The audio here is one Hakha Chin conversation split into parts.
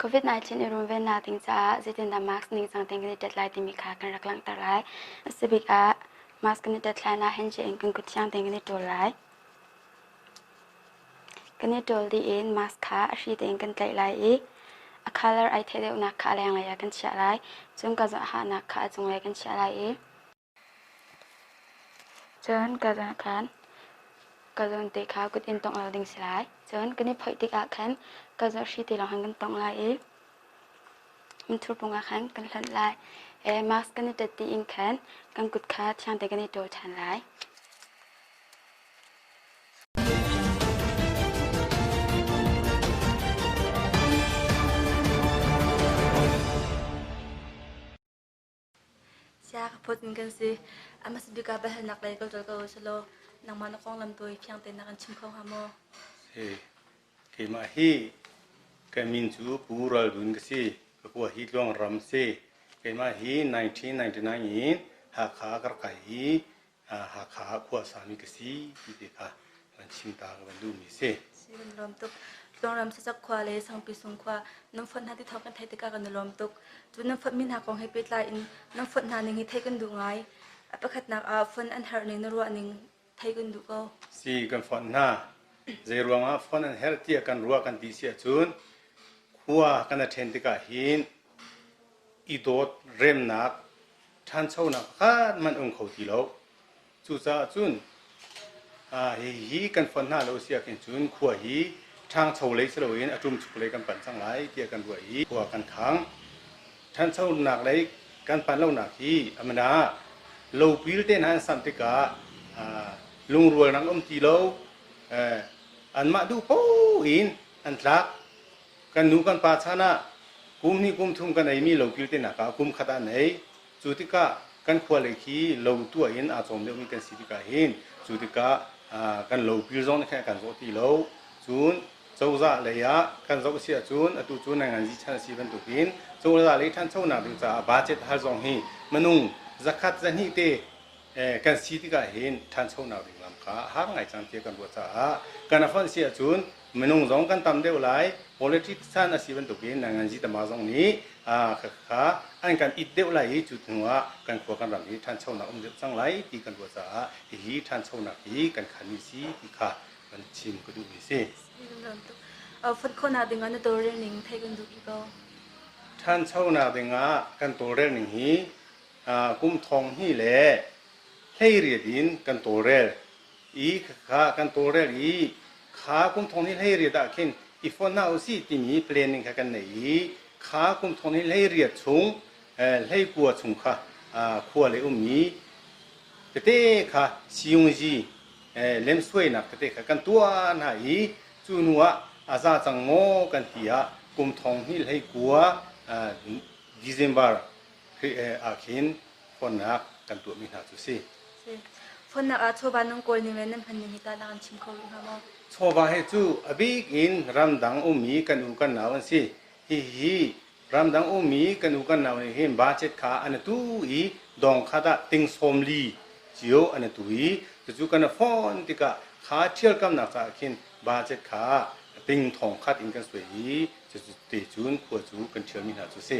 COVID-19 i runvennak ding caah zeitindah mask ningcang tein kan i ṭet lai timi kha kan rak langhter lai. A si bik ah mask kan i ṭet hlan ah handshake in kan kut thiang tein kan i ṭawl lai. Kan i ṭawl dih in mask kha a hri tein kan tlaih lai i a colour ai theih deuhnak kha a lenglei ah kan chiah lai. Cun ka hahnak kha a cunglei kan chiah lai i Cun ka zawn khan ka zawn te kha kut in tongh lo ding si lai. Cun kan i phoih tikah khan ka zawn hri te lawng khan kan tongh lai i minthur pung ah khan kan hlonh lai. Mask kan i ṭet dih in khan kan kut kha thiang tein kan i ṭawl ṭhan lai. Sia ka phut in kan si. A hmasa bik ah biahalnak lei ka ṭol ko selaw nangmah na konglam tawi fiang tein na kan chim kho hnga maw? Si. Keimah hi ka min cu Pu Ral Dun ka si. Ka khua hi Tluangram si. Keimah hi 1999 in Hakha ka rak kai i Hakha ah khua sami ka si ti te kha van chim ta ka van duhmi si. Si kan lawm tuk. Tluangram Sachak khua le Sangpi Sung khua nan fonh hna ti thawng kan theih tikah kan i lawm tuk. Cu nan fonh mi hna kong he pehtlai in nan fonh hna ning hi theih kan duh ngai. A pakhatnak ah fonh an herh ning na ruah ning theih kan duh ko. Si kan fonh hna. Zei ruangah fonh an herh tiah kan ruah kan ti si ahcun khua kan i ṭhen tikah hin i dawt remnak ṭhanchonak pakhat hmanh um kho ti lo. Cucaah cun hihi kan fonh hna lo si ahkhin cun khua hi ṭhangcho lei si loin a ṭumchuk lei kan panh cang lai tiah kan ruah i khua kan khang. Ṭhanchonak lei kan panh lonak hi amana lopil te hna an samh tikah lungrualnak um ti lo, anmah duh paoh in an tlak. Kan nu kan pa chan ah kum hnih kum thum kan eimi lopil te nak ah kum khat ah an ei. Cu tikah kan khua lei khi lo tuah in aa cawm deuhmi kan si tikah hin cu tikah kan lopil zong nih khan a kan zawh ti lo. Cun cozah lei ah kan zoh si ahcun atu cu nanganzi chan a si bantukin cozah lei ṭhanchonak ding caah budget hal zong hi minung zakhat zahnih te kan si tikah hin ṭhanchonak ding lam kha a har ngai cang tiah kan ruah caah kan a fonh si ahcun minung zong kan tam deuh lai. Politics chan a si bantukin nanganzi tama zong nih kha an kan it deuh lai i cu hnu ah kan khua kan ram hi ṭhanchonak um deuh cang lai ti kan ruah caah hihi ṭhanchonak hi kan khanmi si ti kha kan chim ka duhmi si. Fonh khawhnak ding ah na tawlrel ning theih kan duh ko. Ṭhanchonak ding ah kan tawlrel ning hi kum thong hnih le 18 in kan tawlrel i kha kan tawlrel i kha kum thong hnih 18 ah khin i fonh hna usih timi planning kha kan nei i kha kum thong hnih 18 chung 19 chung kha khua le ummi tete kha siyungzi lemsuainak tete kha kan tuah hna i cu hnu ah a za cang maw kan ti ah kum thong hnih 19 December ah khin fonnak kan tuahmi hna cu si. Fonnak ah chawva nan kawl ning le nan hman ning hi ta na kan chim kho rih hnga maw? Chawva he cu a bik in ramdang ummi kan u kan nau an si. Hihi ramdang ummi kan u kan nau nih hin budget kha an tu i dong khat ah ting sawm li cio an tu i cucu kan phone tikah kha ṭhialkamnak caah khin budget kha ting thong khat in kan suai i cucu te cun khua cu kan ṭhialmi hna cu si.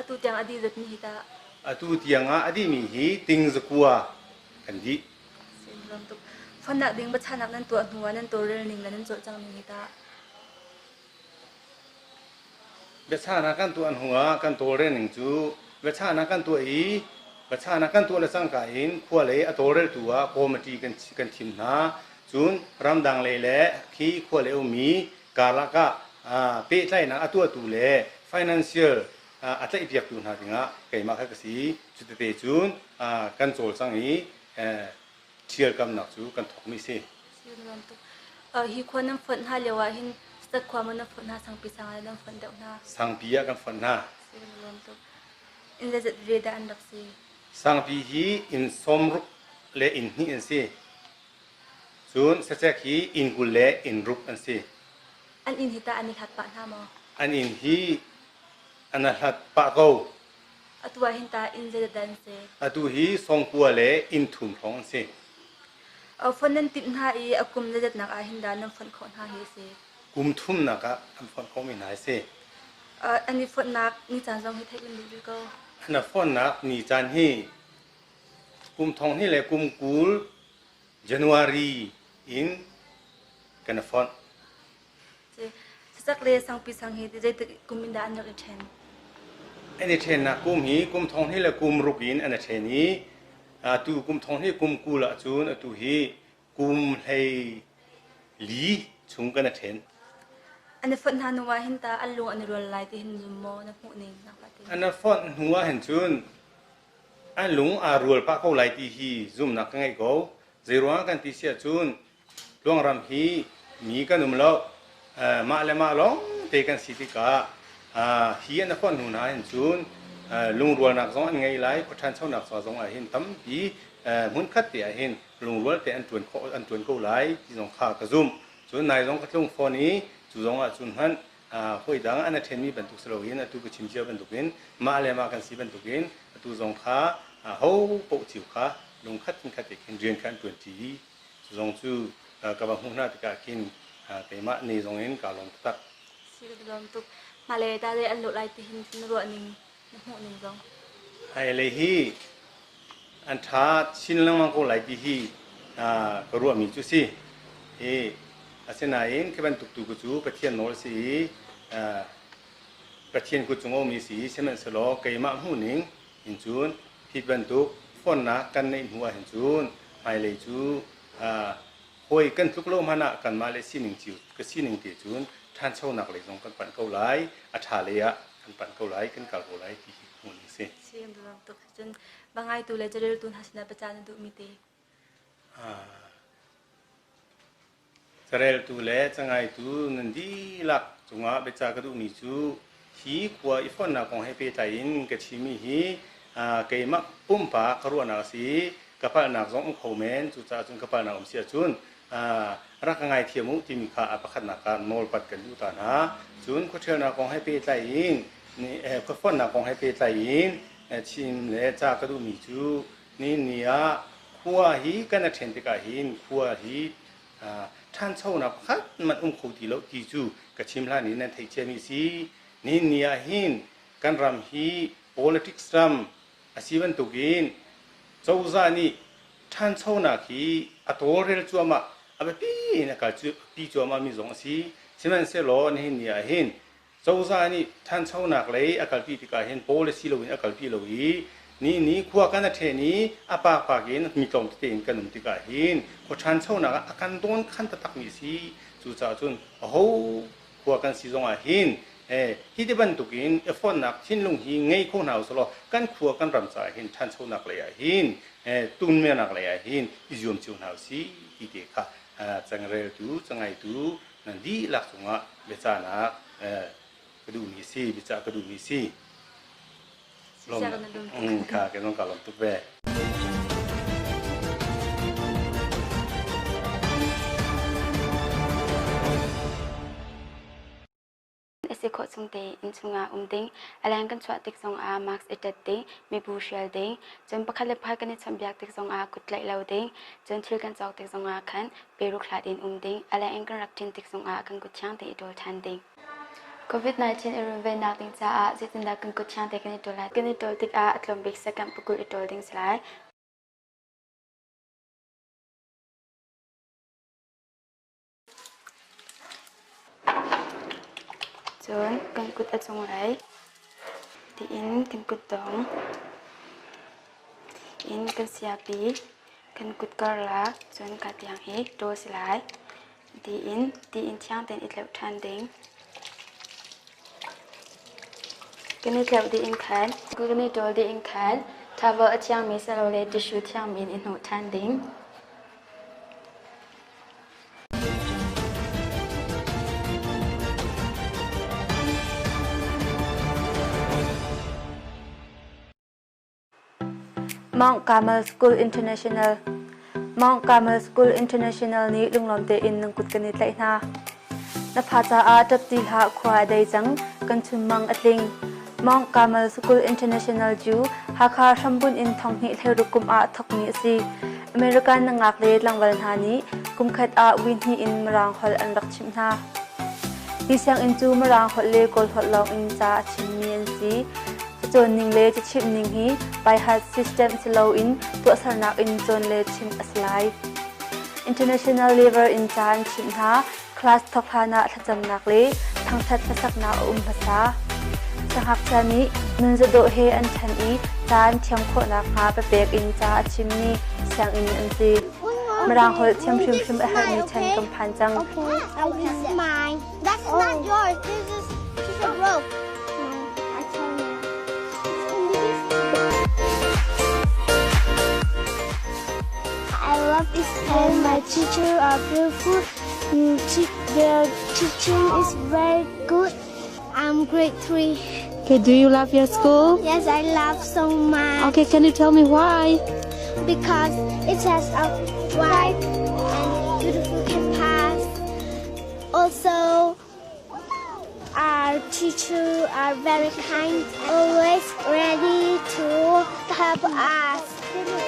Atu tiang a dih zatmi hi tah? Atu tiang ah a dihmi hi ting zakua kan dih. Fonnak ding biachahnak nan tuah hnu ah nan tawlrel ning le nan cawlcang ning hi tah? Biachahnak kan tuah hnu ah kan tawlrel ning cu biachahnak kan tuah i biachahnak kan tuah le cangka in khua lei a tawlreltu ah committee kan kan thim hna. Cun ramdang lei le khi khua lei ummi karlak ah pehtlaihnak a tuahtu le financial a tlaihpiaktu hna dingah keimah kha ka si. Cutete cun kan cawlcang i ṭhialkamnak cu kan thawkmi si. Hi khua nan fonh hna lio ah hin stat khua maw nan fonh hna sangpi sang ah nan fonh deuh hna? Sangpi ah kan fonh hna. Inn zeizat ve dah an rak si? Sangpi hi inn sawmruk le inn hnih an si. Cun sacek hi inn 20 le inn ruk an si. An inn hi tah an i hlat pah hna maw? An inn hi an i hlat pah ko. Atu ah hin tah inn zeidah an si? Atu hi sawngkua le inn thum hrawng an si. Fonh nan timh hna i a kum zeizatnak ah hin dah nan fonh khawh hna hi a si? Kum thumnak ah an fonh khawhmi hna a si. An i fonhnak ni caan zong hi theih kan duh rih ko. An i fonhnak ni caan hi kum thong hnih le kum 20 January in kan i fonh. Sacak le Sangpi sang hi zeitik kum in dah an rak i ṭhen? An i ṭhennak kum hi kum thong hnih le kum ruk in an i ṭhen i atu kum thong hnih kum 20 ahcun atu hi kum hlei li chung kan i ṭhen. An i fonh hna hnu ah hin ta an lung an i rual lai ti hin zum maw na hmuh ning nangmah te? An i fonh hnu ah hin cun an lung aa rual pah ko lai ti hi zumhnak ka ngeih ko. Zeiruangah kan ti si ahcun Tluangram hi mi kan um lo. Mah le mah lawng te kan si tikah hi an fonh hnu hna hin cun lungrualnak zong an ngei lai, khua ṭhanchonak zong ah hin tampi hmunkhat te ah hin lungrual te an ṭuan khawh an ṭuan ko lai ti zong kha ka zumh. Cun nai zong ka tlung fawn i cu zong ah cun hmanh hawi dang an a ṭhenmi bantuk si loin atu ka chim cia bantukin mah le mah kan si bantukin atu zong kha ho paoh cio kha lungkhat khat te khin rian kha an ṭuanṭi i Cu zong cu ka va hmuh hna tikah khin keimah ne zong in kaa lawm taktak. Si ka lawm tuk. Mah le ta le an lawh lai ti hin na ruah ning na hmuh ning zong. Hai le hi an ṭha chin lengmang ko lai ti hi ka ruahmi cu si. I asinain khi bantuk tu cu Pathian nawl si i Pathian kut cung a ummi si i sihmanhsehlaw keimah hmuh ning in cun hi bantuk fonnak kan neih hnu ahhin cun hmailei cu hawi kan tluk lo hmanh ah kanmah le sining cio ka sining te cun ṭhanchonak lei zong kan panh ko lai a ṭha lei ah kan panh ko lai kan kal ko lai ti hi hmuh ning si. Si kan tuk cun bangaitu le careltu hna sinah biacah na duhmi te. Careltu le cangaitu nan dihlak cungah biacah ka duhmi cu hi khua i fonhnak kong he pehtlai in ka chimmi hi keimah pumpak ka ruahnak a si i ka palhnak zong um kho men. Cucaah cun ka palhnak um si ahcun rak ka ngaithiam u timi kha a pakhatnak ah nawlpat kan duh ta hna. Cun khuaṭhialnak kong he pehtlai in khua fonhnak kong he pehtlai in chim le ca ka duhmi cu Ni ni ah khua hi kan a ṭhen tikah hin khua hi ṭhanchonak pakhat hmanh um kho ti lo ti cu ka chim hlan in nan theih ciami a si. Ni ni ah hin kan ram hi politics ram a si bantukin cozah nih ṭhanchonak hi a tawlrel cuahmah a biapi in a kal pi cuahmah mi zong a si. Sihmanhsehlaw nihin ni ah hin Cozah nih ṭhanchonak lei a kalpi tikah hin policy loin a kalpi lo i ni ni khua kan a ṭhen i a pakpak in mi tlawm tete in kan um tikah hin khua ṭhanchonak ah a kan dawn khan taktakmi a si. Cucaah cun aho khua kan si zongah hin hi ti bantukin i fonhnak thinlung hi ngei kho hna usih law kan khua kan ram caah hin ṭhanchonak lei ah hin tunmernak lei ah hin i zuam cio hna usih ti te kha cangreltu cangaitu nan dihlak cungah biacahnak ka duhmi si biacah ka duhmi si kha ke zong ka lawm tuk ve. A si khawh chung te inn chungah um ding, a leng kan chuah tik zongah mask i ṭet ding, mibu hrial ding, cun pakhat le pakhat kan i chawnhbiak tik zongah kut tlaih lo ding, cun thil kan cawk tik zongah khan peruk hlat in um ding, a leng in kan rak ṭin tik zongah kan kut thiang te i ṭawl ṭhan ding. COVID-19 i runvennak ding caah zeitindah kan kut thiang te kan i ṭawl lai? Kan i ṭawl tikah a tlawm bik second pakul i ṭawl ding si lai. Cun kan kut a cunglei tiin kan kutdong in kan siapi kan kut karlak cun ka tiang hi ṭawl si lai tiin tiin thiang tein i tleuh ṭhan ding. Kan i tleuh dih in khan kan i ṭawl dih in khan towel a thiangmi silole tissue thiangmi in i hnawh ṭhan ding. Mount Carmel School International Mount Carmel School International nih lunglawm tein nan kut kan i tlaih hna. Na fa caah ṭap ti hlah khua a dei cang, kan chunmang a tling. Mount Carmel School International cu Hakha hrambunh in thonghnih hleiruk kum ah thawkmi a si. American nungak le tlangval hna nih kumkhat ah vui hnih in Mirang holh an rak chimh hna. Hi sianginn cu Mirang holh le Kawl holh lawng in ca a chimmi an si. Cacawn ning le cachimh ning hi by-heart system si loin tuahsernak in cawn le chimh a si lai. International level in ca an chimh hna. Class thawk hlan ah thlacamnak le thangṭhat hlasaknak a um hmasa. Siangngakchia nih nunzadawh he an ṭhan i ca an thiam khawh nakhnga papek in ca a chimmi sianginn an si. Mirang holh thiam hrimhrim a herhmi chan kan phan cang. Okay, this is mine. That's not yours. This is piece of rope. No, I tell you. I love this and my teacher are beautiful. Their teaching is very good. I'm grade 3. Okay, do you love your school? Yes, I love so much. Okay, can you tell me why? Because it has a wide and beautiful campus. Also, our teachers are very kind, always ready to help us.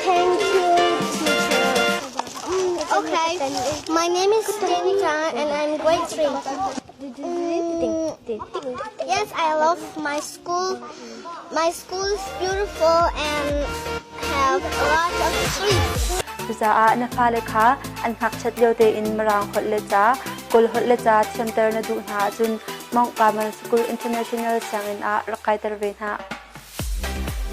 Thank you, teacher. Okay, my name is Jenita and I'm grade 3. Yes, I love my school. My school is beautiful and have a lot of trees. Cucaah na fale kha an ngakchiat lio tein Mirang holh le ca, Kawl holh le ca thiamter na duh hna ahcun Mount Carmel School International sianginn ah rak kaiter ve hna.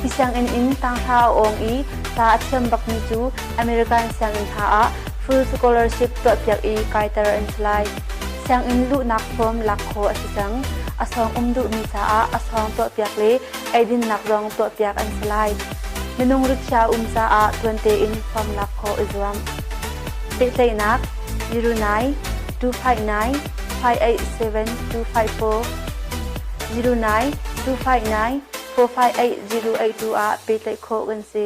Hi sianginn in tanghra a awng i ca a thiam bakmi cu American sianginn hna ah full scholarship tuahpiak i kaiter an si lai. Sianginn luhnak form lak khawh a si cang. A sawng um duhmi caah a sawng tuahpiak le eidinnak zong tuahpiak an si lai. Minung rikhiah um caah tuan tein form lak khawh i zuam. Pehtlaihnak 09 259 587 254 09 259 458 082 ah pehtlaih khawh kan si.